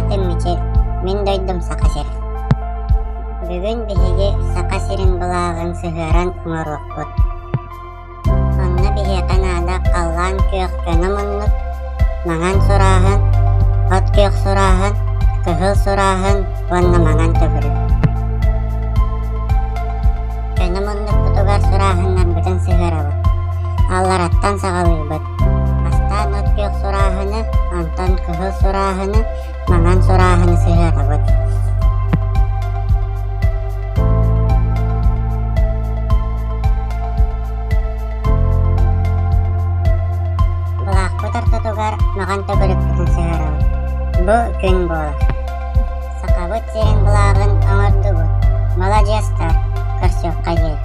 Аатым Мичил, мин дойдум Саха сирэ. Бүгүн биһиги Саха сирин былааҕын сыһыаран оҥоруохпут. Онно биһиэхэ наада халлаан күөх көнө муннук, маҥан сурааһын, от күөх сурааһын, кыһыл сурааһын уонна маҥан төгүрүк. Көнө муннукпутугар сурааһыннарбытын сыһыарабыт. Аллараттан саҕалыыбыт. Бастаан от күөх сурааһыны, онтон кыһыл сурааһыны, маҥан сурааһыны сыһыарабыт. Былаахпыт ортотугар маҕан төгүрүкпүтүн сыһыарабыт. Бу күн буолар. Сахабыт сирин былааҕын оҥордубут. Маладьыастар, көрсүөххэ диэри.